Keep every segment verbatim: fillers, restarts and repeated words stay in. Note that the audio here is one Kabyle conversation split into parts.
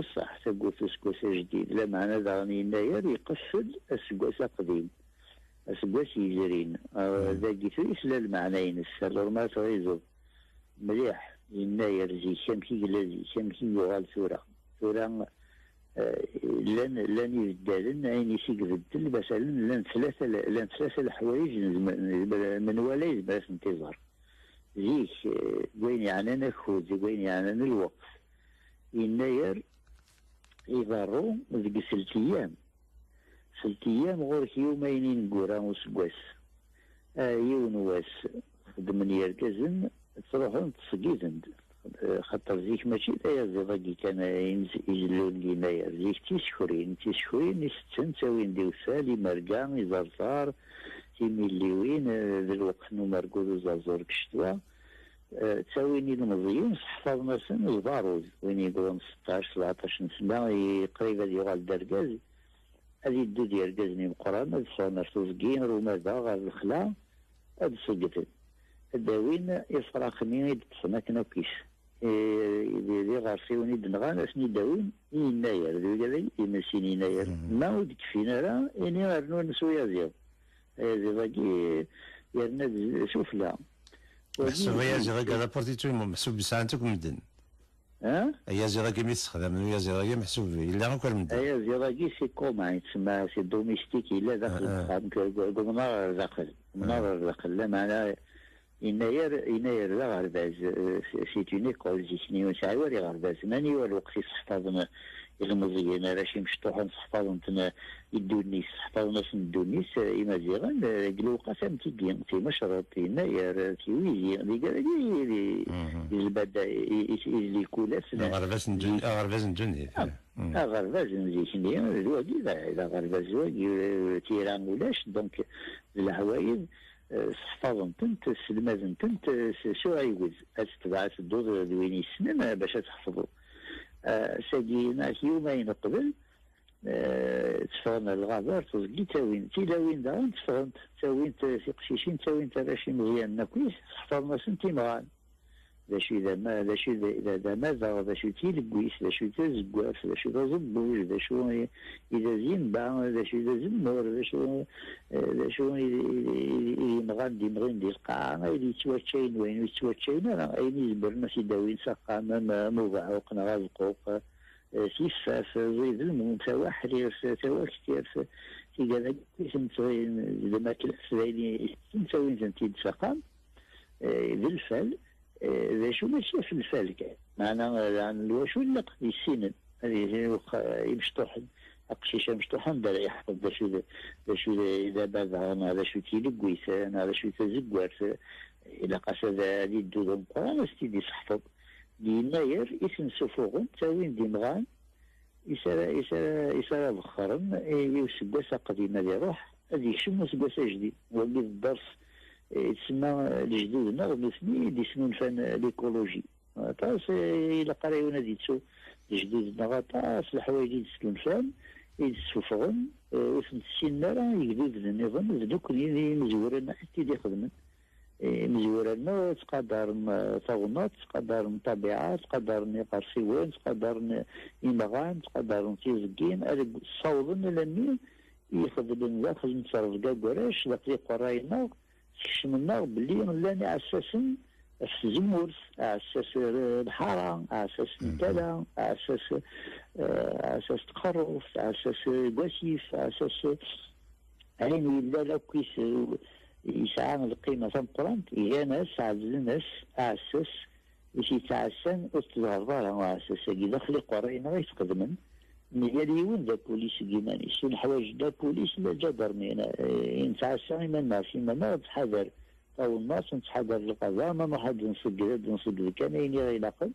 Ṣṣeḥ, tagurt useggas ajdid, lameɛna daɣen yennayer iqeffel aseggas aqdim, aseggas yezrin. Ah, dagi tura yesla lmeɛna-ines, alors ma tɣizeḍ mliḥ yennayer zik, amek i yella zik, amek i yuɣal tura. Tura, eh, llan, llan ibeddalen, ayen i s-ibeddel, masalen, llan tlata, llan tlata leḥwayeǧ nezmer, nezmer, menwala yezmer ad tent-iẓer. Zik, eh, deg wayen yeɛnan akud, deg wayen yeɛnan lweqt, yennayer iḍerru deg seltiyam. Seltiyam ɣur-k yum ayen ineggura useggas. Ah, yiwen wass, xedmen yergazen, ttruḥun ttṣeggiden-d. Eh, xaṭer zik mačči d ayaziḍ-agi kan, eh, i nz-, i zellun deg yennayer. Zik d tisekrin, tisekrin i setten, ttawin-d iwtal, imerga, iẓerẓar, timilliwin, eh, d lweqt n umergu d uẓerẓur deg ccetwa. Eh, ttawin ilmeẓyen, seḥfaḍen-asen lbarud, win yewwḍen seṭṭac, sebɛeṭṭac n sna, i qrib ad yuɣal d argaz, ad iddu d yergazen imeqqranen, ad ffɣen ar teẓgi, ar umadaɣ, ar lexla, ad ṣeggden. Ad d-awin ifrax-nni i d-ṭṭfen akken akk-is. Eh, d, d iɣersiwen i d-nɣan, ad ten-id-awin i yennayer, d wigad ay d imelsin yennayer. Ma ur d-kfin ara, ini rnun s uyaziḍ. Ayaziḍ-agi yerna-d sufla. Meḥsub ayaziḍ-agi d apurtitu, meḥsub sɛan-t akk medden. Ha? Ayaziḍ-agi mi t-sexdamen, uyaziḍ-agi meḥsub yella akk ar medden. Ayaziḍ-agi c'est commun, yettsemma c'est domestique, yella daxel n uxxam, deg umnar ar daxel. Umnar ar daxel, lameɛna yennayer, yennayer d aɣerbaz, eh, c'est une école, zik-nni ur nesɛi ara iɣerbazen, aniwer lweqt i seḥfaḍen ilmeẓyen, arrac imecṭuḥen seḥfaḍen-ten i ddunit, seḥfaḍen-asen ddunit, eh, Imaziɣen, eh, deg lewqat am tigi, timecreḍt, yennayer, eh, tiwizi, di, di, di, di zbada, i, i, i, di kulat, aɣerbaz n ddun-, aɣerbaz n ddunit. Ah, aɣerbaz n zik-nni, d wagi, d, d aɣerbaz wagi, eh, tira ulac, donc, d leɛwayed, eh, seḥfaḍen-tent, sselmaden-tent, eh, s, s uɛiwed. Ad tetbeɛ, ad tedduḍ d win yessnen, eh, bac ad tḥefḍeḍ. Eh, sagi, neɣ yuma ayen uqbel, eh, tteffɣen ar lɣaba, ar teẓgi, ttawin tilawin daɣen, tteffɣent, ttawint, eh, tiqcicin, ttawint arrac imeẓyanen akk-is, seḥfaḍen-asent imɣan. D acu i d ama-, d acu i d, d, d amadaɣ, d acu i d tileggit, d acu i d tazeggart, d acu i d aẓebbuj, d acu i, i d azimba, d acu i d azemmur, d acu, eh, d acu i d, i d, i d, i d imɣan d imɣin di lqaɛa, ayen yettwaččayen, wayen ur yettwaččayen ara, ayen izemren ad t-id-awin s axxam, am, am ubeɛɛuq neɣ abeqquq, eh, tifaf, ẓid lmum, tawaḥrirt, tawaktirt, tigad akk i tent-, d lmakla, d ayen i tent-, ttawin-tent-id s axxam, eh, d lfal, eh, d acu mačči ɣef lfal kan. Meɛna, eh, lɛan lwacu ilaq ad issinen, ad issinen uxa-, imecṭuḥen, aqcic amecṭuḥ anda ara yeḥfeḍ d acu d, d acu d, d abadaɣ, neɣ d acu d tileggit, neɣ d acu d tazeggart, ilaq-as ad, ad iddu d ameqqran, ad s-t-id-iseḥfeḍ. Di yennayer i ten-sufuɣen, ttawin-d imɣan, is ara, is ara, is ara ḍexxren i, i useggas aqdim ad iruḥ, ad yekcem useggas ajdid. Wagi d dders, eh, yettsemma, eh, lejdud-nneɣ, d nutni i d-isnulfan, eh, l'écologie. Aṭas, eh, ilaq ara yiwen ad yettu lejdud-nneɣ, aṭas leḥwayeǧ i d-slunfan, i d-ssufɣen, eh, ur ten-ssinen ara yegduden nniḍen, d nekkni d imezwura-nneɣ i t-id-ixedmen. Imezwura-nneɣ ttqadaren, eh, tawennaḍt, ttqadaren ṭṭabiɛa, ttqadaren iɣersiwen, ttqadaren imɣan, ttqadaren tiẓeggin, ad ssawḍen alammi i ixedmen daxel n ttrebga n warrac, daxel iqerray-nneɣ, skecmen-aɣ belli llan iɛessasen ɣef tzemmurt, aɛessas n lḥara, aɛessas n tala, aɛessas, eh, aɛessas n tqerruft, aɛessas n wasif, aɛessas, ayen yellan akk is-, yesɛa lqima tameqqrant, gan-as, ɛezzlen-as aɛessas i s-yettɛassan, ur t-tḍerreḍ ara uɛessas-agi, daxel iqerray-nneɣ i t-xedmen. Yal yiwen d apulis deg yiman-is. Ur neḥwaǧ la police, la ǧadarmi. Eh, nettɛassa iman-nneɣ s iman-nneɣ, nettḥadar tawennaḍt, nettḥadar lqaḍa, ma nruḥ ad d-nṣegged, ad d-nṣegged kan ayen i ɣ-ilaqen.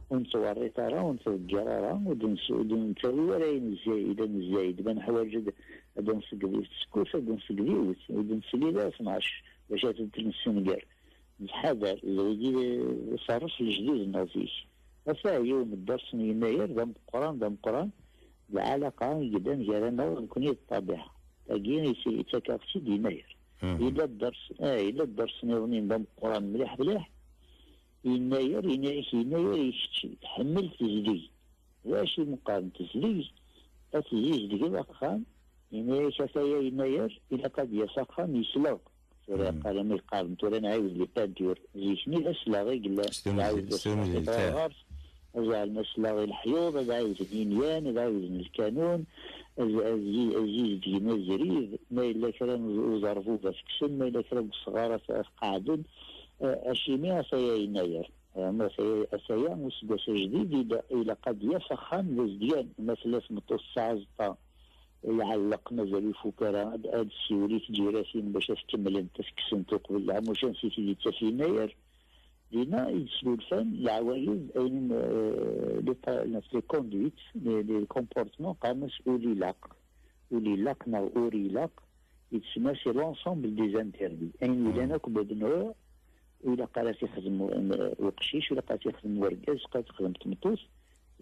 Ur nettwerriṭ ara, ur nettḍeggir ara, ur d-nes-, ur d-nettawi ara ayen zzayed, ayen zzayed. Ma neḥwaǧ ad, ad d-nṣegged yiwet tsekkurt, ad d-nṣegged yiwet, ur d-neslid ara tnac bac ad tent-nessenger. Nettḥadar, d wigi i ṣerref lejdud-nneɣ zik. Ata yiwen n dders n yennayer d ameqqran, d ameqqran, d lɛalaqa i yellan gar-aneɣ d nekkni d ṭṭabiɛa. Tagi i s-, yettakeɣ-tt-id yennayer. Yella dders, ah, yella dders nniḍen d ameqqran mliḥ, mliḥ. Yennayer, yenna-yak, yennayer i kečč, ḥemmel tezdeg. D acu i m-qqaren? Tezleg, ad tezizdegeḍ axxam, yenna-yak ataya yennayer, ilaq ad d-yas axxam yesleɣ. Tura qqaren, mi qqaren tura nɛiwed les peintures, zik-nni d asleɣ i yellan. S tumezl-, Nɛiwed s tumezlt, ah. Ɣer-s, ad ɛawden asleɣ i leḥyuḍ, ad ɛawden inyan, ad ɛawden lkanun, ad, ad yi-, ad yizdgen azrib, ma yella kra n uẓerbub ad t-kksen, ma yella kra n usɣar ad t-, ad t-qeɛden. Eh, acimi ataya yennayer? Eh, ma ataya, ataya useggas ajdid, ila-, ilaq ad d-yaf axxam d azedgan. Ma tella tmeṭṭut tesɛa aẓeṭṭa iɛelleq, mazal ur ifuk ara, ad, ad ssiwel i tǧiratin bac ad t-kemmlent, ad t-kksent uqbel. Ɛmucan si tid yettaf yennayer, dinna i d-slulfan leɛwayed, ayen, eh, les pa-, les conduites, les, les comportements, qqaren-as ur ilaq, ur ilaq neɣ ur ilaq, yettsemma c'est l'ensemble des interdits. Ayen yellan akk bad n ur, ur ilaq ara ad t-ixdem u-, uqcic, ur ilaq ara ad t-ixdem urgaz, ur ilaq ara ad t-ixdem tmeṭṭut,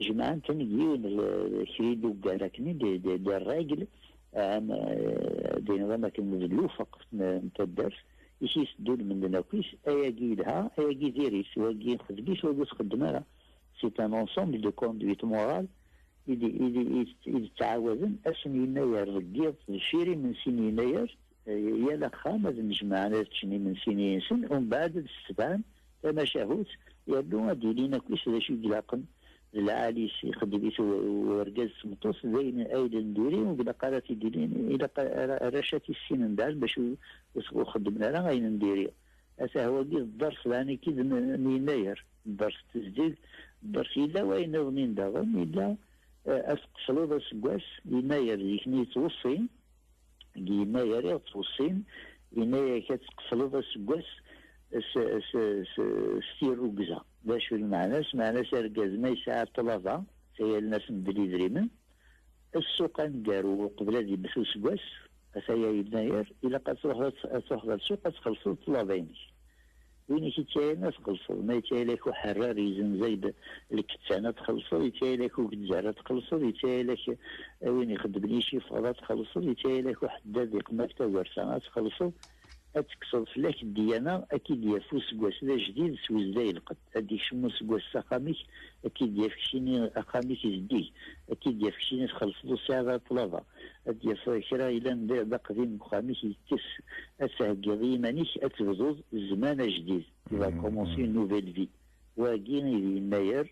jemɛen-ten deg yiwen l-, kra n uggar akken, des, des, des règles, am, eh, d ayen akken d lufeq n, n taddart, i s-iteddun medden akk-is, ayagi yelha, ayagi diri-t, wagi xdem-it, wagi ur txeddem ara. C'est un ensemble de conduites morales i d, i d, i d, i d-ttɛawaden ass n yennayer deg yiḍ, deffir imensi n yennayer, eh, yal axxam ad nnejmaɛen ad ččen imensi-nni-nsen, umbeɛd ad ssebɛen tamacahut, yernu ad d-ilin akk-is d acu i ilaqen, d lɛali-s ixeddem-it u-, urgaz d tmeṭṭut, d ayen, ayen n diri, ur ilaq ara ad t-id-ilin, ilaq ara, arrac ad t-issinen daɣen bac ur, ur xeddmen ara ayen n diri. Atah wagi d dders daɣen i k-id n, n yennayer, dders n tezdeg, dders yella wayen niḍen daɣen, yella, eh, ad tqefleḍ aseggas, yennayer zik-nni yettweṣṣi, deg yennayer i ɣ-ttweṣṣin, yenna-yak ad tqefleḍ aseggas s, s, s, s tirrugza. D acu lmeɛna-s? Meɛna-s argaz ma yesɛa ṭṭlaba, tayal-nnes medden idrimen, ssuq aneggaru uqbel ad yemmet useggas, ataya yennayer, ilaq ad truḥeḍ ad, ad truḥeḍ ar ssuq ad txellṣeḍ ṭṭlaba-inek. Win i k-ittayalen ad txellṣeḍ, ma yettayal-ak uḥerrar yezzenz-ak-d lkettan ad txellṣeḍ, yettayal-ak ugezzar ad txellṣeḍ, yettayal-ak, eh, win ixeddmen icifeḍ ad txellṣeḍ, yettayal-ak uḥeddad iqem-ak tagersa ad txellṣeḍ, ad tekkseḍ fell-ak ddiyana, ad k-id-yaf useggas d ajdid s wezday lqedd, ad d-ikcem useggas s axxam-ik, ad k-id-yaf keččini axxam-ik zeddig, ad k-id-yaf keččini txellṣeḍ ur tesɛiḍ ara ṭṭlaba, ad d-yaf kra yellan d, d aqdim deg uxxam-ik yekkes, ad theggiḍ i yiman-ik, ad tebduḍ zzman ajdid. Tu vas commencer une nouvelle vie. Wagi i d yennayer,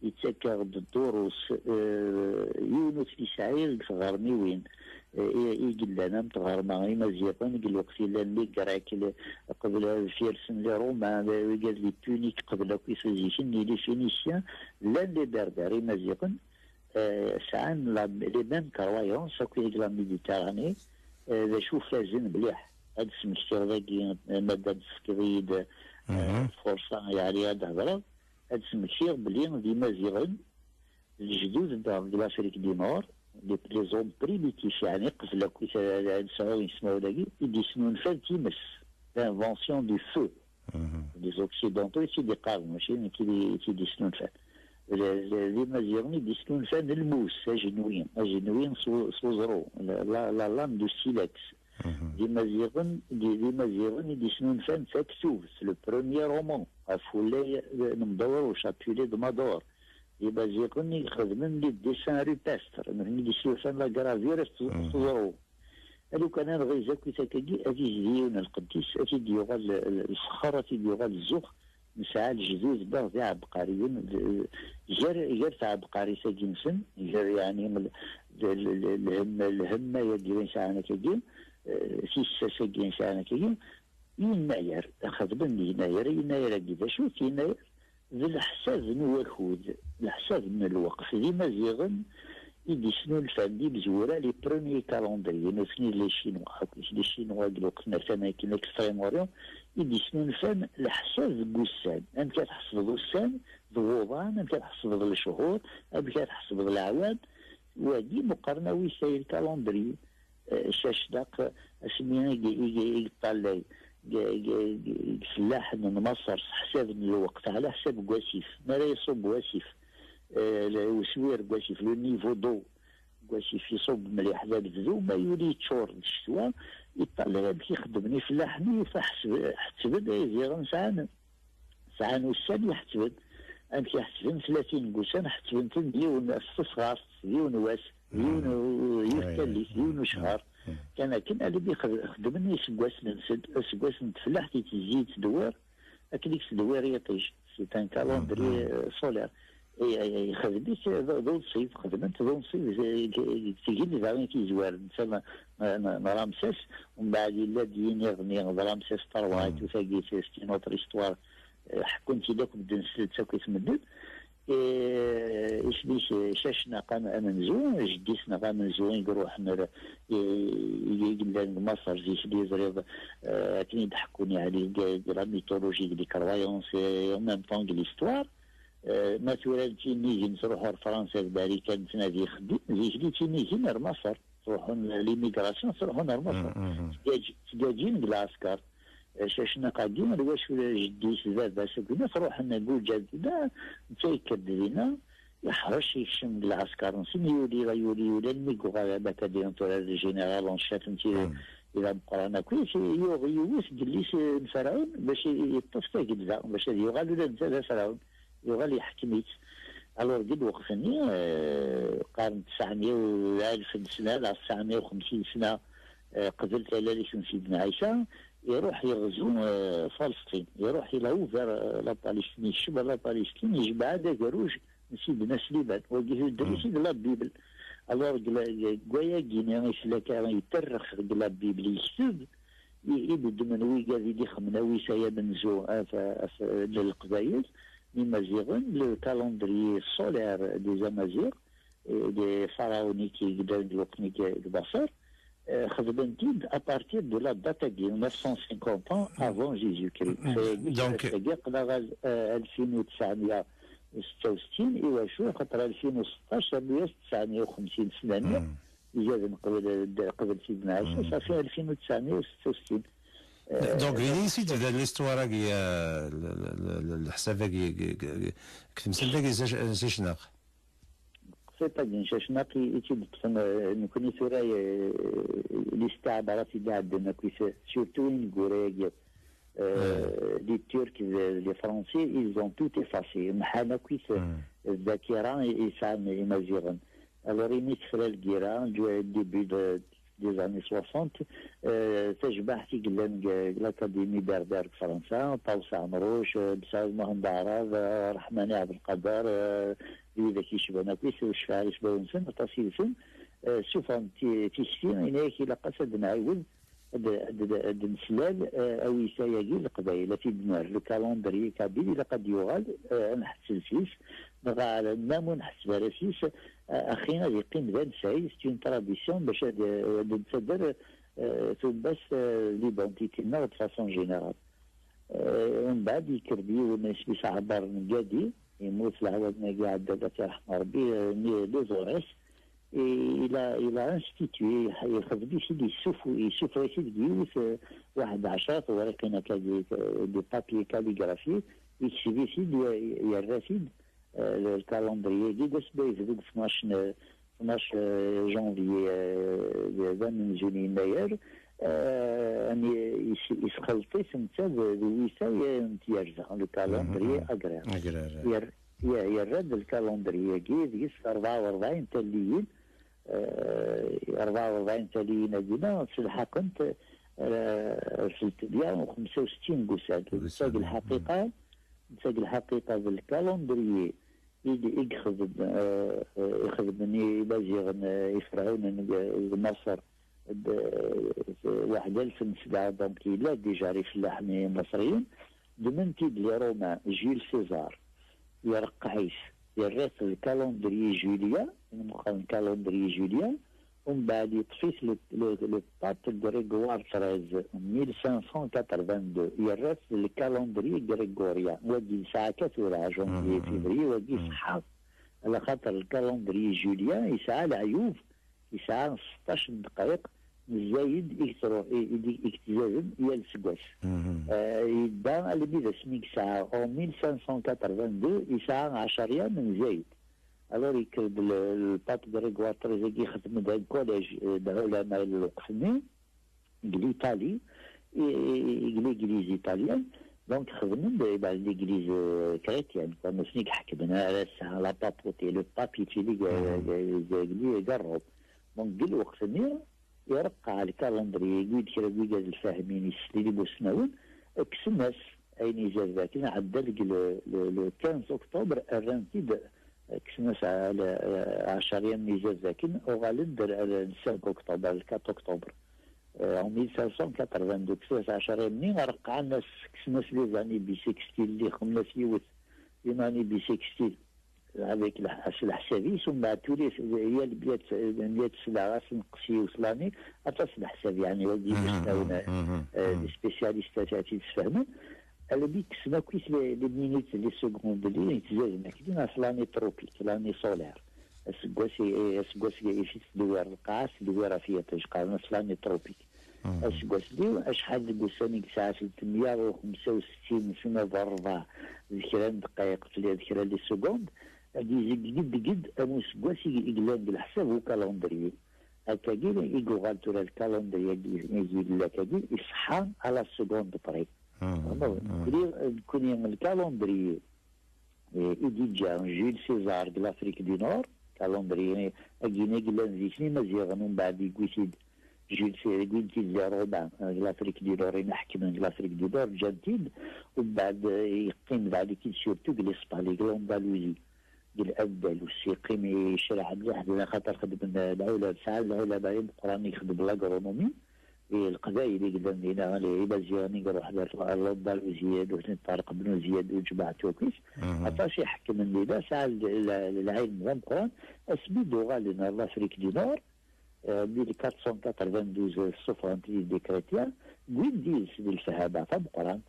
yettak-aɣ-d ddurus, eh, yiwen ur t-yesɛi deg tɣermiwin, eh, i, i yellan am tɣerma imaziɣen deg lweqt yellan les Grecs, le-, qbel ad firsen les Romains, le-, wigad les Puniques, qbel akk zik-nni les Phéniciens, llan les Berbères imaziɣen, eh, sɛan la, les mêmes croyances akk deg la Méditerranée, eh, d acu fazen mliḥ. Ad d-smektiɣ dagi, eh, ma d ad d-tefkiḍ-iyi-d, eh, Mhm. Furṣa, yeɛni ad d-hedreɣ, ad d-smektiɣ belli d Imaziɣen, lejdud-nneɣ deg l'Afrique du Nord, les, les hommes primitifs, yeɛni qbel akk i t-, ad nesɛu ismawen-agi, i d-yesnulfan times, l'invention du feu. Mhm. Les Occidentaux i tt-id-iqqaren, mačči nekk i d-, i tt-id-yesnulfan. D, d, d Imaziɣen i d-yesnulfan lmus, ajenwi, ajenwi s u-, s uẓru, la, la, la lame de silex. Mhm. D Imaziɣen, d, d Imaziɣen i d-yesnulfan taktubt, le premier roman, ɣef ullay, eh, n Mdawruc, Apulée de Mador. D Imaziɣen i ixedmen les dessins rupestres, nutni i d-yesnulfan la gravure s, s Mhm. uẓru. A lukan ad nɣiz akk i takagi, ad izdi yiwen lqedd-is, ad t-id-yuɣal l-, l-, lfexxer, ad t-id-yuɣal zzux. Nesɛa lejdud-nneɣ d iɛebqariyen, d, gar, gar tɛebqarit-agi-nsen, gar, yeɛni, l-, l-, l-, lhem-, lhemma-agi i sɛan akkagi, eh, tissas-agi i sɛan akkagi, yennayer, xedmen yennayer, yennayer-agi d acu-t? Yennayer d leḥsab n wakud, leḥsab n lweqt. D Imaziɣen i d-isnulfan d imezwura, les premiers calendriers, nutni d les Chinois, akk les Chinois deg lweqt n atan akken Extrême-Orient, i d-isnulfan leḥsab deg ussan. Amek ad tḥesbeḍ ussan d wuḍan, amek ad tḥesbeḍ lechur, amek ad tḥesbeḍ leɛwam, wagi meqqar nawi-t ay le calendrier. Eh, Cacnaq, asmi i, i, i, i yeṭṭalay deg, deg, deg, deg fellaḥen n Maṣer s ḥsab n lweqt, ɛla ḥsab n wasif. Mi ara iṣubb wasif, eh, le-, uswir n wasif, le niveau d'eau n wasif iṣubb mliḥ d anebdu, ma yuli yeččur d ccetwa, yeṭṭalay amek i xeddmen ifellaḥen-nni, ḥesb-, ḥettben ay ziɣen sɛan sɛan ussan iḥettben. Amek i ḥesben tlatin n wussan? Ḥesben-ten d yiwen s tesɣart, d yiwen wass, d yiwen, yiwet tallit, d yiwen ucehar. Kan akken, almi xed-, xedmen iseggasen-nsen, aseggas n tfellaḥt i tezzi yettdewwir, akken i yettdewwir yiṭij. C'est un calendrier, euh, solaire. Et, et, et xedmen-t d, d unṣib, xedmen-t d unṣib, eh, deg, deg tgelda i t-yezwaren, netta n, n, n Ramsès, umbeɛd yella-d yiniḍ-nni d Ramsès trois, et tout ça, c'est une autre histoire. Eh, ḥekkun-tt-id akk medden, slet-tt akk i medden. Eh, isem-is, eh, Cacnaq am-, amenzu, jeddi-s neɣ amenzu i iruḥen ar, eh, i, i yellan deg Maṣer zik, d iẓriḍ, eh, akken i d-ḥekkun, yeɛni, deg, deg la mythologie, deg les croyances, et en même temps deg l'histoire. Eh, ma tura d tinigen, truḥ ar Fransa, ar Marikan, tettnadi ixeddim, zik d tinigen ar Maṣer. Ttruḥun l'immigration, ttruḥun ar Maṣer. Ttgaǧ-, ttgaǧin deg lɛesker. Eh, Cacnaq-agi, lwacu, jeddi-s, baba-s, akk-, truḥen, guǧǧen dinna, netta yekker-d dinna, iḥrec, yekcem deg lɛesker-nsen, yuli, la yuli, yuli, almi yuɣal abatalion tura d général en chef n tid, i d ameqqran akk, yuɣ yiwet n yelli-s n Ferɛun bac i, i yeṭṭef tagelda, bac ad yuɣal ula d netta d aferɛun. Yuɣal yeḥkem-itt. Alors, deg lweqt-nni, eh, qqaren tesɛemya u, alef n sna, neɣ tesɛemya u xemsin sna, eh, qbel talalit n Sidna Ɛisa, iruḥ yeɣzu, eh, Falesṭin. Iruḥ, il a ouvert, eh, la Palestine, yekcem ar la Palestine, yejmeɛ-d agerruj n Sidna Sliman. Wagi tudrin-is i d la Bible. Alors, deg la, deg wayagi-nni, islak ara yettrex deg la Bible, yekteb, i, i d-ddmen wigad i d-ixemmen awis-a amenzu, at, at, n Leqbayel, n Imaziɣen, le calendrier solaire des Amaziɣ, eh, des pharaoniques i yellan deg lweqt-nni deg Baṣir, eh, xedmen-t-id à partir de la date-agi, neuf cent cinquante ans avant Jésus-Christ. Mm, donc, ass-agi aql-aɣ al-, eh, alfin u tesɛemya u setta u settin, i wacu? Xaṭer alfin u seṭṭac, rnu-yas tesɛemya u xemsin sna-nni, mm, izaden qbel, qbel Sidna Ɛisa, mm, safi alfin u tesɛemya u setta u settin. Donc, euh, din i s-d-tebda l'histoire-agi, euh, l-, l-, l-, l-, leḥsab-agi, g-, g-, g-, deg temsalt-agi, Sac-, Sacnaq. Qṣiṭ-agi n Cacnaq i, i tt-id-ṭṭfen, euh, nekni tura, euh, listiɛbarat i d-iɛeddan akk, surtout ineggura-agi, euh, les Turcs, les, les Français, ils ont tout effacé. Mḥan akk ddakira i, i sɛan Imaziɣen. Alors, imi tefra lgira, du-, début de, des années soixante, euh, tajmaɛt i yellan deg, deg l'Académie Berbère deg Fransa, Ṭawes Ɛemruc, euh, Saɛid Muḥend Aɛrab, euh, Ṛeḥmani Ɛebdelqader, euh, d widak yecban akk, ur cfiɣ ara ismawen-nsen, aṭas yid-sen, euh, ssufɣen ti-, tikti, ini-ak ilaq-as ad nɛiwed ad, ad, ad neslal, eh, awisa-agi n Leqbayel, ad t-id-nerr. Le calendrier kabyle ilaq ad d-yuɣal, eh, ad nḥetteb s-is, neɣ ar, ma ur nḥetteb ara s-is, eh, axi ad yeqqim d ansay, c'est une tradition, bac ad, ad nettader, eh, tubbast, eh, l'identité-nneɣ de façon générale. Eh, umbeɛd yekker-d yiwen isem-is Ɛebbar n Gadi, yemmut leɛwam-agi iɛedda, ad t-yerḥem Rebbi, eh, ni les Aurès. Il a, il a institué, yexdem-it-id, yessufu-, yessufeɣ-it-id deg yiwet, eh, waḥed ɛecra tewriqin akka, des, des papiers calligraphiés, yekseb-it-id, ye-, yerra-t-id, eh, le calendrier-agi, d asmi ara yebdu deg tnac n, tnac, eh, janvier, eh, d, d amenzu n yennayer, eh, ani yes-, yesxelṭ-it netta d, d wisa n tyerza, le calendrier agraire. Agraire. Yer-, Ye-, yerra-d lkalandri-agi deg-s rebɛa u rebɛin talliyin, eh, rebɛa u rebɛin talliyin-agi-nni selḥaqent, eh, s tebya u xemsa u settin n wussan. Netta deg lḥaqiqa, netta deg lḥaqiqa d lkalandriye i d-, i yexdem, eh, eh, ixedmen i Imaziɣen, eh, Iferɛunen deg, deg Maṣer, d, d, waḥed alef n sebɛa, donc yella déjà ɣer ifellaḥen imaṣriyen, ddmen-t-id les Romains, Jules César, ireqqeɛ-it, yerra-t d calendrier Julien, i meqqar n calendrier Julien, umbeɛd yeṭṭef-it le, le, le pape Grégoire treize, mille cinq cent quatre-vingt-deux, yerra-t d calendrier grégorien, wagi yesɛa akka tura, janvier, février, wagi yesɛa, ala xaṭer le calendrier Julien yesɛa leɛyub, yesɛa seṭṭac n ddqayeq n zzayed i yettru-, i, i, i yettzaden yal aseggas. Eh, yedda almi d asmi yesɛa, en mille cinq cent quatre-vingt-deux, yesɛa ɛecra yam n zzayed. Alors, yekker-d le, le pape Grégoire treize-agi, ixdem-d un collège, eh, d lɛulama n lweqt-nni, deg l'Italie, i, i, deg l'église italienne, Donc, xedmen-d, eh ben, l'église, euh, chrétienne, quoi. Nutni i iḥekmen ar ass-a, la papauté, le pape yettili deg, deg, deg, deg Rome. Donc, deg lweqt-nni, ireqqa le calendrier, yewwi-d kra n wigad lfahmin, islil imusnawen, kksen-as ayen izad dakken, ɛedda deg le, le, le quinze octobre, rran-t-id, kksen-as ɛla, ɛecra yyam izad dakken, uɣalen-d ar, ar le cinq octobre, ar le quatre octobre. Euh, en mille cinq cent quatre-vingt-deux, kksen-as ɛecra yyam-nni, reqqɛen-as, kksen-as les années bissextiles, xedmen-as yiwet, une année bissextile, avec le, s leḥsab-is, umbeɛd tura yal mya, mya sna ɣas nqes yiwet l'année, aṭas leḥsab, yeɛni, wagi d isnawen, euh, d spécialistes ad tt-id-sfehmen. Almi kksen akk les, les minutes, les secondes, les, yettzazen akkin ɣef l'année tropique, l'année solaire. Aseggas i, aseggas i, i tettdewwir lqaɛa, tettdewwir ɣef yiṭij, qqaren-as l'année tropique. Aseggas-nni, acḥal deg ussan i yesɛa? Tletmeyya u xemsa u settin sna d ṛebɛa d kra n ddqayeq, d kra n les secondes, ad yezgegdegd am useggas i, i yellan deg leḥsab ukalandriyu. Akkagi i yuɣal tura lkalandriyu-agi i yella akkagi, iṣeḥḥa à la seconde près. Tfehmeḍ? Nekkni, nekkni lkalandriyu, eh, i d-yeǧǧa Jules César deg l'Afrique du Nord, calendrier-agi i yellan zik n Imaziɣen, umbeɛd yewwi-t-id Jules César, wwin-t-id les Romains, eh, deg l'Afrique du Nord, imi ḥekmen deg l'Afrique du Nord, ǧǧan-t-id, umbeɛd, eh, yeqqim daɣen surtout deg l'Espagne, deg l'Andalousie, deg l'Andalus, yeqqim yecreɛ mliḥ, d axaṭer xedmen, eh, lɛula-, sɛan lɛulama imeqqranen i ixeddmen l'agronomie, i Leqbayel i yellan dinna, Imaziɣen i iruḥen ar, ar l'Andalousie, d Ṭariq Bnu Ziyad u lǧemaɛt akk-is. Aṭas i ḥekmen dinna, sɛan l-, l-, lɛilm d ameqqran, asmi d-uɣalen ar l'Afrique du Nord, eh, mille quatre cent quatre-vingt-douze, ssufɣen-t-id les chrétiens, wwin-d yid-sen lefhama tameqqrant.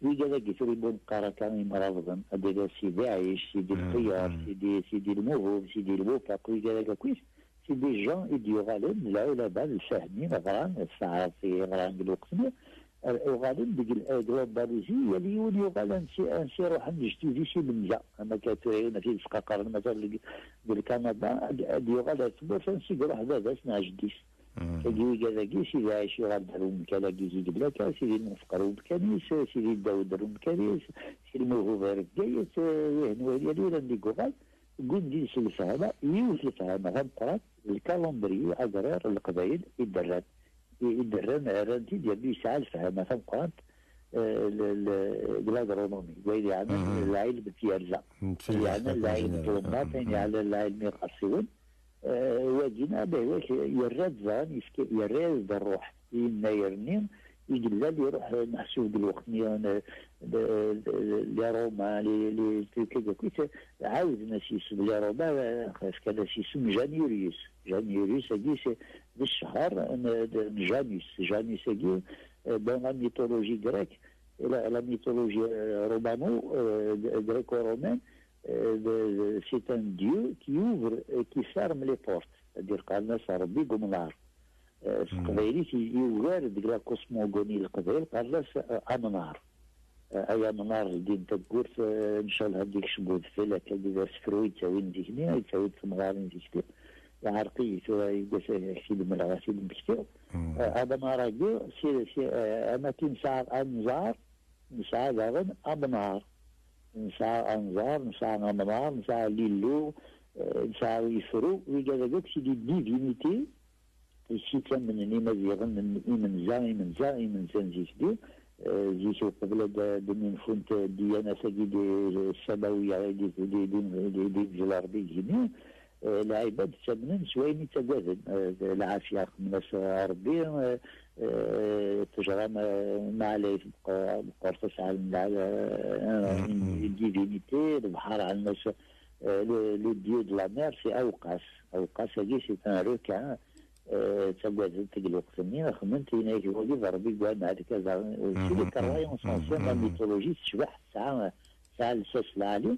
Wigad-agi tura i wumi neqqar akka imrabḍen, ad d-iniɣ Sidi Ɛic, Sidi Lqeyyer, Sidi, Sidi Lmuhub, Sidi Lmufaq, wigad-agi akk-is, c'est des gens i d-yuɣalen d lɛulama, d lfahmin, ɣran s taɛrabt i ɣran deg lweqt-nni, eh, uɣalen deg l-, deg l'Andalousie, yal yiwen yuɣal ansi, ansi ruḥen lejdud-is imenza. Am akka tura yiwen ad t-id-sqaqren, mazal deg, deg Lkanada, ad, ad yuɣal ar tmurt ansi i iruḥ baba-s neɣ jeddi-s. Tagi wigad-agi, Sidi Ɛic yuɣal-d ar umkan-agi i yella akka, Sidi Lmufeq ar umkan-is, Sidi Dawed ar umkan-is, Sidi Lmuhub ar Bgayet, eh, ihi nwan yal yiwen anda i yuɣal, wwin-d yid-s lefhama, yiwet lefhama tameqqrant, le calendrier agraire n Leqbayel i d-rran, i, i d-rran, rran-t-id, yernu yesɛa lefhama tameqqrant, eh, l-, l-, de l'agronomie, wayen yeɛnan lɛilm n tyerza, wayen yeɛnan lɛilm n tlemmaḍt, wayen yeɛnan lɛilm n yiɣersiwen. Eh, wagi, neɣ d ahwak, yerra-d daɣen, yefka, yerra-yas-d ṛṛuḥ i yennayer-nni, i yellan iruḥ, eh, meḥsub deg lweqt-nni, eh, d-, d-, d-, les Romains, les, les, les, les, ɛawden-as isem, les Romains, eh, fkan-as isem Janurius. Janurius-agi, c'est, d ccher n, de, n Janus. Janus-agi, eh, dans la mythologie grecque et la, la mythologie, eh, romano, eh, gréco-romaine, eh, de, de, c'est un dieu qui ouvre et qui ferme les portes. C'est-à-dire, qqaren-as Ṛebbi n umnar. Eh, s teqbaylit, i, yugar deg la cosmogonie n Leqbayel, qqaren-as, eh, amnar. Eh, ay amnar, ldin tawwurt, eh, ncallah ad d-ikcem wedfel, akka d asefru yettawin zik-nni, yettawi-d temɣarin zik-nni. Iɛreq-iyi tura, yiwwas ad ak-t-id-mleɣ, ad t-id-mmektiɣ. Eh, amnar-agi, si, si, eh, am akken nesɛa anẓar, nesɛa daɣen amnar. Nesɛa anẓar, nesɛa amnar, nesɛa lillu, eh, nesɛa ifru, wigad-agi akk, c'est des divinités, i s-ittamnen Imaziɣen n imenza, imenza, imenza n zik-nni. Eh, zik uqbel ad d-, ad d-nunfunt ddiyanat-agi di ssamawiya, di, di, di, di, di, di, di Ṛebbi deg-nni, eh, lɛibad ttamnen s wayen i ttagaden, eh, lɛafya, xemmen-as Ṛebbi, eh, eh, ttejra ma, ma ɛlayet meqqer-, meqqert asɛal n lɛala, eh, divinité, lebḥer ɛelmen-as, eh, le, le dieu de la mer, c'est Awqas. Awqas-agi, c'est un requin, eh, ttagaden deg lweqt-nni, xemmen-t, yenna-yak wagi d Ṛebbi n waman, kaza, c'est des croyances anciennes, la mythologie tecbeḥ, tesɛa, tesɛa lsas lɛali,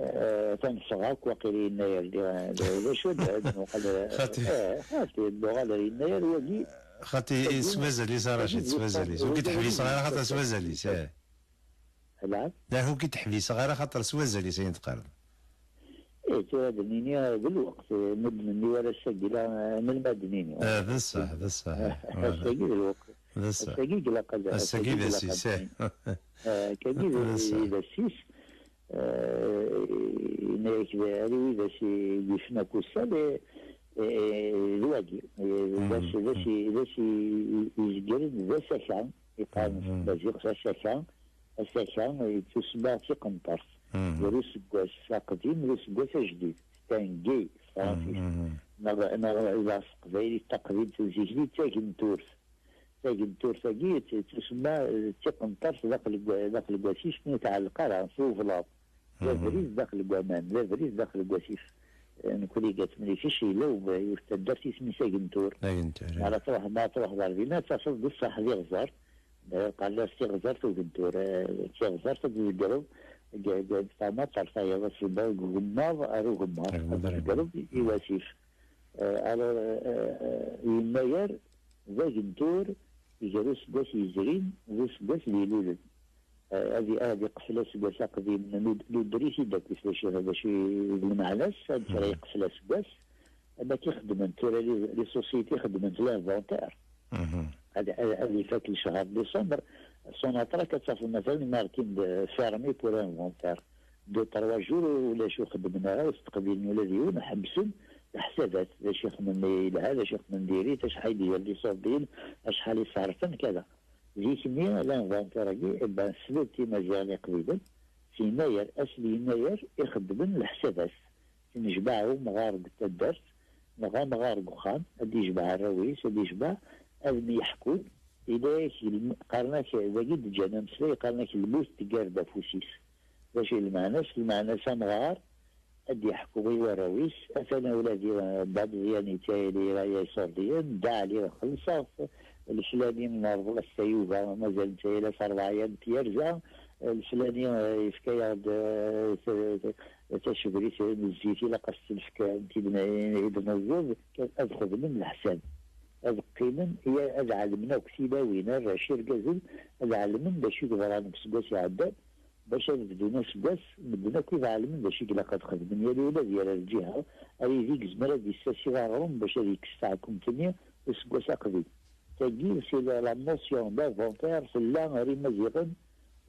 eh, atan ffɣeɣ akk, waqila yennayer, d, d, d acu d, d, nuɣal, xati. Eh, xati, nuɣal ar yennayer, wagi. Xati, wagi, s wazal-is, a Racid, s wazal-is. Ur k-id-ḥbiseɣ ara, xaṭer s wazal-is, eh. Ala? La, ur k-id-ḥbiseɣ ara, xaṭer s wazal-is, ayen teqqareḍ. Eh, tura ad d-nini, eh, d lweqt, eh, ma d-nini war ass-agi, la, eh, melmi ad d-nini? Eh, d ṣṣeḥ, d ṣṣeḥ, eh. Ass-agi d lweqt. D ass-a. Ass-agi i ilaq ad, ass-agi ass-agi d ilaq ass-is, ad, eh. Eh, akkagi d, d ass-a, d ass-is. Eh, yenna-yak d, ar i wid as i yifen akk ussan, eh, eh, d wagi. Eh, d ass, d ass, d ass i, i, izegren d asaka, iqqaren s tmaziɣt asaka, asaka, eh, yettusemma d tiqenṭert. Gar useggas aqdim d useggas ajdid. Tangi s tefransist. Neɣ, neɣ s teqbaylit taqdimt, zik-nni d tagenturt. Tagenturt-agi yettusemma, eh, d tiqenṭert daxel n wa-, daxel n wasif, mi tɛelleq ara s ublaḍ. D abrid daxel n waman, d abrid daxel n wasif. Eh, nekkni deg At Mlikec yella u-, yiwet taddart isem-is Agentur. Agentur, mi ara truḥ, mi ara truḥeḍ ar dinna, ad tafeḍ d ṣṣeḥ d iɣẓer. Qqaren-as tiɣẓert ugentur. Eh, tiɣẓert ad tzegreḍ deg, deg, deg tamaṭert, tayeḍ aselbaḍ deg ugemmaḍ ar ugemmaḍ. Agemmaḍ ar ugemmaḍ. Ad tzegreḍ i wasif. Eh, alors, eh, eh, yennayer d agentur gar useggas yezrin d useggas d-ilulen. Eh, ad i-, ad iqfel aseggas aqdim n ud-, n udris i d-akk, d acu, d acu i d lmeɛna-s, amek ara iqfel aseggas, am akka i xeddment tura les, les sociétés, xeddment l'inventaire. Ad, ad, ad ifak lecɣal n décembre, Sonatrach ad tafeḍ, matalan, markin-d fermé pour inventaire. Deux, trois jours, ulac ur xeddmen ara, ur steqbilen ula d yiwen, ḥebsen leḥsabat, d acu ixedmen yelha, d acu ixedmen diri-t, acḥal i d-yerra iṣurdiyen, acḥal i ṣerfen, kada. Zik-nni, l'inventaire-agi, eh ben, seld Imaziɣen iqdimen, s yennayer, ass n yennayer i xeddmen leḥsabat. Tennejmaɛ umɣar deg taddart, neɣ amɣar deg uxxam, ad d-ijmeɛ arraw-is, ad d-ijmeɛ, ad myeḥkun. Yella-yak lm-, qqaren-ak, dagi d-ǧǧan ameslay, qqaren-ak lmut teggar-d afus-is. D acu i lmeɛna-s? Lmeɛna-s amɣar ad d-yeḥku i warraw-is, atan a wladi, eh, Dda Meẓyan yettayal ira iṣurdiyen, Dda Ɛli xellṣeɣ-t, leflani nerḍel-as tayuga, mazal nettayal-as rebɛa n tyerza, eh, leflani, eh, yefka-yaɣ-d, eh, t-, t-, tacebrit n zzit, ilaq ad s-tt-nefk, eh, n tidnayin i d-neẓẓed, ad xedmen leḥsab, ad qqimen, ya, ad ɛelmen akk tilawin, arrac, irgazen, ad ɛelmen d acu i yeḍran deg useggas iɛeddan, bac ad bdun aseggas, medden akk i iɛelmen d acu i ilaq ad xedmen, yal ula d yal lǧiha, ar yid i yezmer ad d-issasi aɣrum bac ad yekkes taɛkumt-nni useggas aqdim. Tagi, c'est la, la notion d'inventaire tella ar Imaziɣen,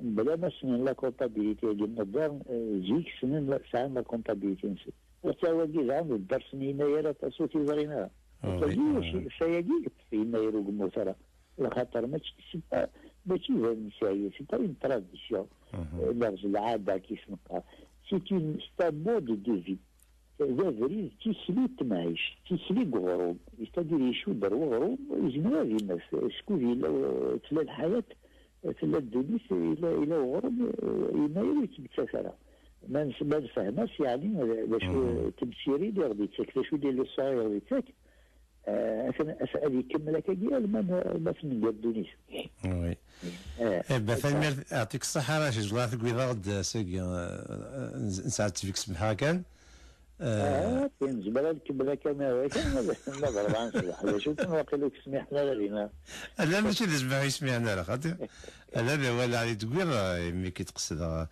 mebla ma ssnen la comptabilité-agi moderne, eh, zik ssnen la, sɛan la comptabilité-nsen. Ata wagi daɣen d dders n yennayer aṭas ur t-iẓrin ara. Ah, oui, tagi, ah. Tagi yeṭṭef yennayer ur yemmut ara. Lxaṭer mačči, c'est pas, mačči d anesay, c'est pas une tradition. Eh, neɣ d lɛada, ki s-neqqar. C'est une, c'est un mode de vie. D abrid, d tikli n temɛict, d tikli n uɣrum. C'est-à-dire, icudd ar uɣrum, yezmer ad immet. Skud yella, eh, tella lḥayat, eh, tella ddunit, yella, yella uɣrum, eh, yennayer ur yettmettat ara. Ma nes-, ma nefhem-as, yeɛni, eh, d acu, eh, temsirin i ɣ-d-yettak, d acu d les leçons i ɣ-d-yettak, eh, atan, atan ad ikemmel akkagi alma n-, alma tnenger ddunit. Oui. Eh, eh, ben, tanemmirt, yeɛṭik ṣṣeḥḥa, Racid, wala tegwiḍ-aɣ-d ass-agi, eh, eh, n-, nesɛa ttefk semḥeɣ kan. Eh, ah, tin nezmer ad nkemmel akka, ma, kan, ma d, ma d rebɛa n ṣṣbeḥ. D acu kan, waqil ur k-smiḥen ara dinna. Ala, mačči d ssmaḥ ur yi-smiɛen ara, xaṭi. Ala, d awal ɛli deg wiḍ, eh, imi k-id-qesdeɣ,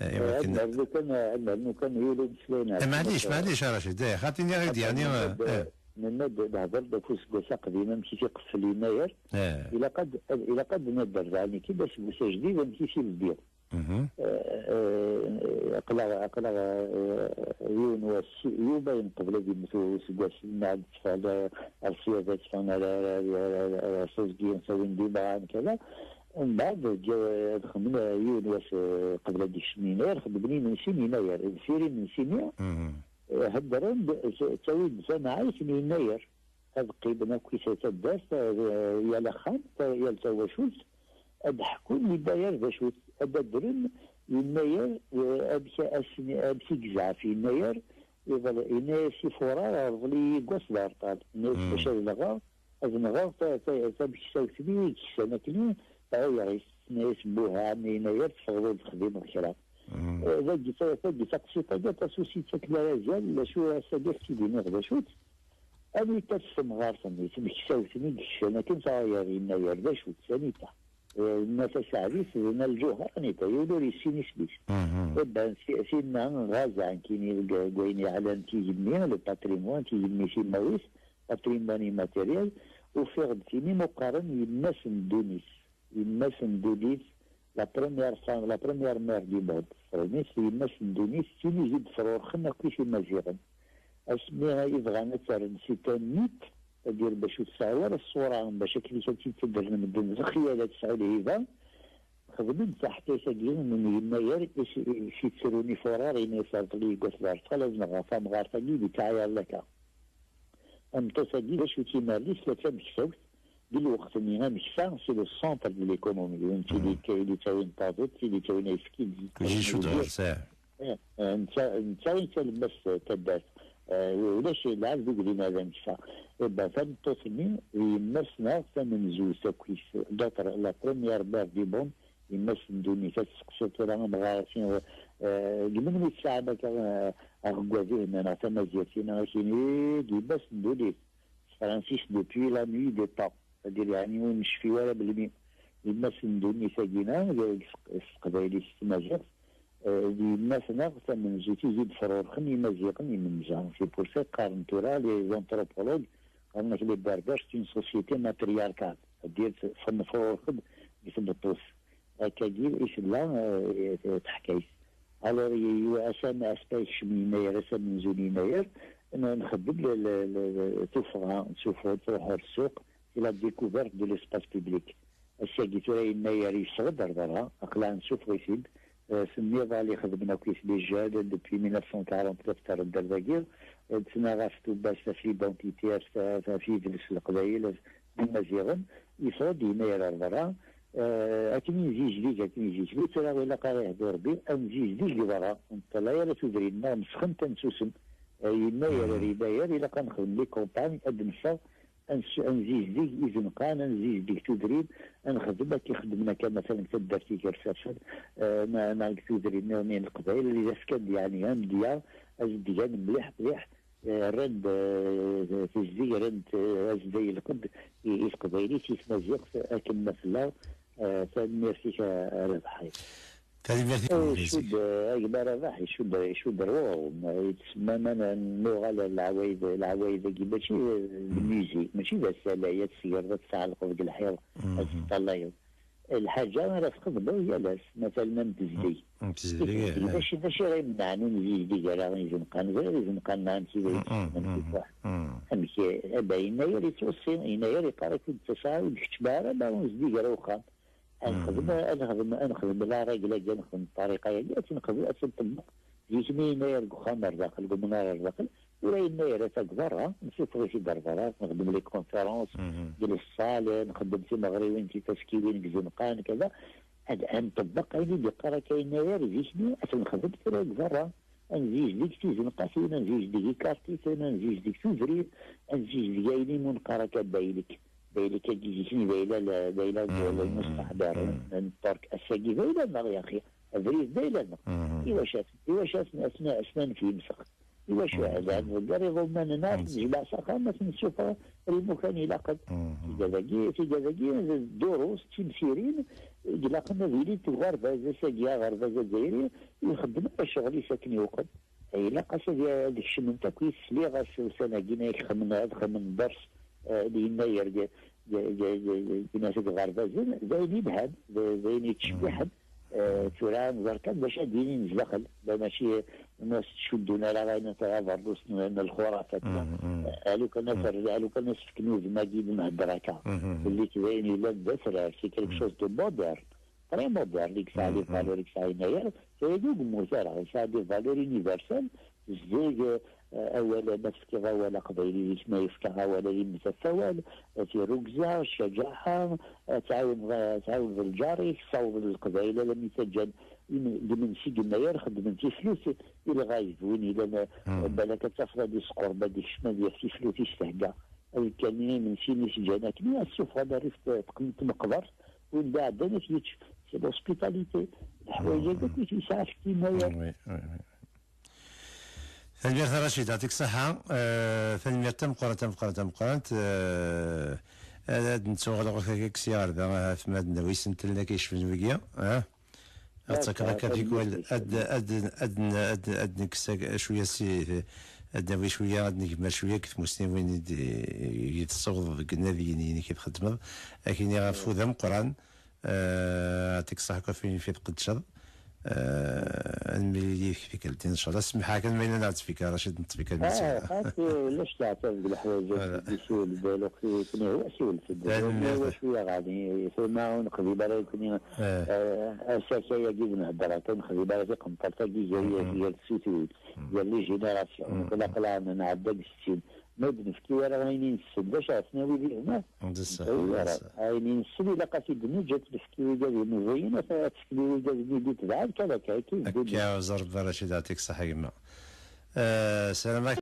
eh, i eh, wakken ad nernu kan, ad nernu kan yiwen umeslay neɣ, eh, maɛlic, maɛlic, a Racid, eh, xaṭi, nniɣ-ak-d, yeɛni, eh, eh, nenna-d, nehder-d ɣef useggas aqdim, amek i t-iqeffel yennayer. Eh. Ilaq ad, ad, ilaq ad nadder daɣen, ki d aseggas ajdid, amek i t-ibeddi. Mhm. Eh, eh, aql-aɣ, aql-aɣ, eh, yiwen wass, yumayen qbel ad yemmet useggas, nna ad teffeɣ ar ṣṣyada, ad teffeɣ ar, ar, ar, ar, ar, ar teẓgi, tawin-d imeɣan, kada. Mbeɛd, ǧǧa-, ad xedmen, eh, yiwen wass, eh, qbel ad d-ikcem yennayer, xedmen imensi n yennayer. Deffir imensi-nni, mhm, eh, heddren-d, t-, ttawin-d tamɛayt n yennayer. Ad qqimen akk i taddart, eh, yal axxam, ta-, yal tawacult, ad d-ḥkun yennayer d acu-t, ad d-addren yennayer, eh, amek asen-, amek i yezɛef yennayer, iḍel-, yenna-yas i furar, rḍel-iyi deg wass d areṭṭal. Yenna-yas, mm, bac ad nɣeɣ, ad nɣeɣ ta-, ta-, tameksawt-nni i yeksan akken, tɛuyer-it, tenna-yas, buh a ɛemmi yennayer, teffɣeḍ ur d-texdimeḍ kra. Mm. Eh, dagi ta-, tagi taqsiṭ-agi aṭas ur s-yettaken ara azal, d acu ass-agi ad k-id-iniɣ d acu-tt. Anita-tt temɣart-nni, tmeksawt-nni i yeksan akken taɣyar yennayer, d acu-tt, anita? Eh, Nna Taseɛdit d Nna Lǧuher, anita? Yiwen ur yessin isem-is. Mhm. Iban si-, tinna ɣaza nekkini deg, deg wayen yeɛnan tigemmi, le patrimoine, tigemmi timawit, patrimoine immatériel, ufiɣ-d tin i muqqaren yemma-s n ddunit. Yemma-s n ddunit, la première femme, la première mère du monde. Tefreḍ-it, yemma-s n ddunit, d tin i d-ifrurxen akk i Imaziɣen. Asmi ay bɣan ad tt-rren c'est un mythe, c'est-à-dire bac ur tesɛu ara ṣṣura, bac akken i tt-id-ttadren medden d lxiyal, ad tesɛu lhiba, xedmen taḥkayt-agi n yennayer i s-, i s-yettrun ifurar, yenna-yas: "Rḍel-iyi deg at Berṭal, ad nɣer tamɣart-agi di ttɛayar laka." Tameṭṭut-agi, d acu-tt imarli-s? Tella d tamektawt. Di lweqt-nni, ameksa, c'est le centre de l'économie. D netta i d-, i d-ittawin taḍuṭ, i d-ittawin ayefki, d-, Kullec icudd ɣer ssaɛa. Eh, eh, netta, netta i d talemmast n taddart. Eh, ulac lɛebd ur yellan d ameksa. Eh ben, tameṭṭut-nni d yemma-s-nneɣ tamenzut akkit. D'autre, la première mère du monde, yemma-s n ddunit. Ad testeqsiḍ tura amɣar, eh, deg melmi tesɛam akka, eh, aɣeggad-ihin neɣ tamazirt-ihin, ad ak-yini, eh, d yemma-s n ddunit. S tefransist depuis la nuit des temps. C'est-à-dire, yeɛni, ur necfi ara belmi yemma-s n ddunit-agi-na, deg s teqbaylit, s tmaziɣt, eh, d yemma-tneɣ tamenzut i d-ifrurxen imaziɣen imenza. C'est pour ça qqaren tura les anthropologues, qqaren-ak les Berbères, c'est une société matriarcale. C'est-à-dire, tennefrurx-d deg tbeṭṭut. Akkagi i tella, eh, teḥkayt. Alors, i, i, asam, aspa yekcem yennayer, asam n zun yennayer, n-, nxeddem le, le, le, le, tuffɣa, nsufeɣ-d, truḥ ɣer ssuq, c'est la découverte de l'espace public. Ass-agi tura yennayer yeffeɣ-d ar berra, aql-aɣ nessufeɣ-it-id. Eh, s nniḍal i xedmen akk-it les jeunes, depuis mille neuf cent quarante-neuf terra-d ar dagi, eh, ttnaɣ ɣef tubbast, ɣef l'identité, ɣef, ɣef, ɣef yidles n Leqbayel, ɣef Imaziɣen, yeffeɣ-d yennayer ar berra. Eh, akken i nezizdig, akken i nezizdig, tura ilaq ara yehdu Rebbi, ad nezizdig di berra, ur neṭṭalay ara tudrin-nneɣ, nesxent ad nsusem. Eh, yennayer ar yennayer, ilaq ad nexdem les campagnes, ad d-neffeɣ, ad nes-, ad nezizdig izenqan, ad nezizdig tudrin, ad nexdem akken i xeddmen akka, masalan, deg taddart Igersafen, eh, neɣ, neɣ deg tudrin nniḍen n Leqbayel, ad as-fken, yeɛni, amedya, azedgan mliḥ, mliḥ, eh, rran-d, eh, tizdig, rran-d, eh, azday lqedd i, i teqbaylit, i tmaziɣt, akken ma tella. Eh, tanemmirt-ik a, a Rabaḥ. Tanemmirt-ik a Rabaḥ. Icudd, eh, a gma Rabaḥ, icudd, icudd ar uɣrum. Eh, yettsemma ma n-, nuɣal ar leɛwayed, leɛwayed-agi mačči d, d musée, mačči d asalay, ad tesgerḍ, ad tɛelqeḍ deg lḥiḍ, ad teṭṭalayeḍ. Lḥaǧa ara txedmeḍ yal ass, masalan am tezdeg. Am tezdeg, eh. D acu, d acu ara imenɛen ur nezizdig ara izenqan? Ẓriɣ izenqan-nneɣ amek i d ay ttesmen tifuḥ. Amek, eh, aba yennayer yettweṣṣi, yennayer yeqqar-ak ur d-ttaseɣ ara, ur d-keččmeɣ ara ma ur nezdig ara wexxam. Ad nexdem, ad nexdem, ad nexdem la règle-agi, ad nexdem ṭṭariqa-agi, ad tt-nexdem, ad tt-nṭebbeq. Zik mi yennayer deg uxxam ar daxel, deg umnar ar daxel, tura yennayer ata deg berra, nessufeɣ-it-id ar berra, nexdem les conférences, deg les salles, nxeddem timeɣriwin, tifaskiwin, deg izenqan, kada. Ad, ad nṭebbeq ayen i d-yeqqar akka yennayer, zik mi ad t-nexdem tura deg berra. Ad nezizdig tizenqatin, ad nezizdig ikarṭiten, ad nezizdig tudrin, ad nezizdig ayen i mu neqqar akka baylek. Baylek-agi zik-nni d ayla-, d ayla n, mm, lmustaḥdar n Ṭṭerk. Ass-agi d ayla-nneɣ, yaxi. Abrid d ayla-nneɣ. Iwacu at-, iwacu at-, asna-, asna nef yemsex? Iwacu? Ad nḍegger iḍumman-nneɣ, ad nejmeɛ s axxam, ad ten-nessufeɣ ar imukan ilaqen. Tigad-agi, tigad-agi d durus, d timsirin i ilaqen ad ilint deg uɣerbaz. Ass-agi, aɣerbaz azzayri ixeddem ccɣel-is akken iwqem. Ilaq-as ad, ad kecment akk yis-, sliɣ-as ussan-agi-nni ad xedmen, ad xedmen dders, eh, d yennayer deg, deg, deg, deg, deg, deg iɣerbazen, d ayen yelhan, d, d ayen yettcebbiḥen. Eh, tura nẓer kan d acu ad d-inin zdaxel, la mačči ma s-ttcuddun ara ayen n aberdus n, n lxurafa. Eh, alukan ad ter-, alukan ad s-fken udem-agi d nhedder akka. Belli d ayen yellan d atrar, c'est quelque chose de moderne. Très moderne, i yesɛa les valeurs, i yesɛa yennayer, tayagi ur yemmut ara, yesɛa des valeurs universelles, tezdeg, eh, awal, ma tefkiḍ awal aqbayli, zik ma yefka awal ad yemmet ɣef wawal, eh, tirrugza, ccaǧaḥa, eh, tɛawneḍ, eh, tɛawneḍ lǧar-ik, tessawḍeḍ leqbayel alammi ttaǧǧan im-, d imensi deg yennayer, xeddmen tiflut i lɣayb, win yellan, eh, balak ad tafeḍ ad isqurb, ad ikcem, ad yaf tiflut i s-thegga. Azekka-nni imensi mi s-ǧǧan akken, ad ssufɣen rrif t-, teqm-, tmeqbert, win d iɛeddan ad t-yečč. C'est l'hospitalité. Leḥwayeǧ-agi akk i t-yesɛa ɣef yennayer. Oui, oui, oui. Tanemmirt a Racid, yɛṭik ṣṣeḥḥa. Eh, tanemmirt tameqqrant, tameqqrant, tameqqrant. Eh, ad, ad nettuɣal ɣur-k akka ksya ɣer da, ahat ma ad nawi isental-nni akka yecfen wigi, eh? Ad ttakeɣ akka tikwal, ad, ad, ad, ad, ad nekkes ak-, cwiya si, ad d-nawi cwiya, ad negmer cwiya deg tmusniwin i d-, i d-tessawḍeḍ deg unadi-inek i txeddmeḍ. Akini ɣef wud ameqqran, eh, atik ṣaḥ akk afin fi tqedceḍ. Eh, ad nmili yid-k tikkelt, inchallah. Semmeḥ-ak ma yella neɣ ttfika, Racid, nettfika. Ah, xaṭi, ulac leɛtab deg leḥwayeǧ-agi, siwel-d, aluxi, akken ihwa, siwel-d. Tanemmirt. Wa cwiya ɣani, tura ur neqbil ara, akken, eh, asakay-agi d-nhedder akka, ur neqbil ara tiqenṭert-agi gar, gar tsutwin, gar les générations. Nekk la qlaɛ nɛedda deg settin. Ma ur d-nefki ara ayen i nessen, d acu ara t-nawi did-neɣ? D ṣṣeḥ, d ṣṣeḥ. Ayen i nessen ilaq ad t-id-neǧǧ, ad t-nefk i wigad imeẓẓiyen, ad t-, ad t-tefk i wigad-nni d-itebɛen, kan akka, akka i d-ddun. Akka, ẓer Rebbi Racid, yeɛṭik ṣṣeḥ a gma. Eh, ssarameɣ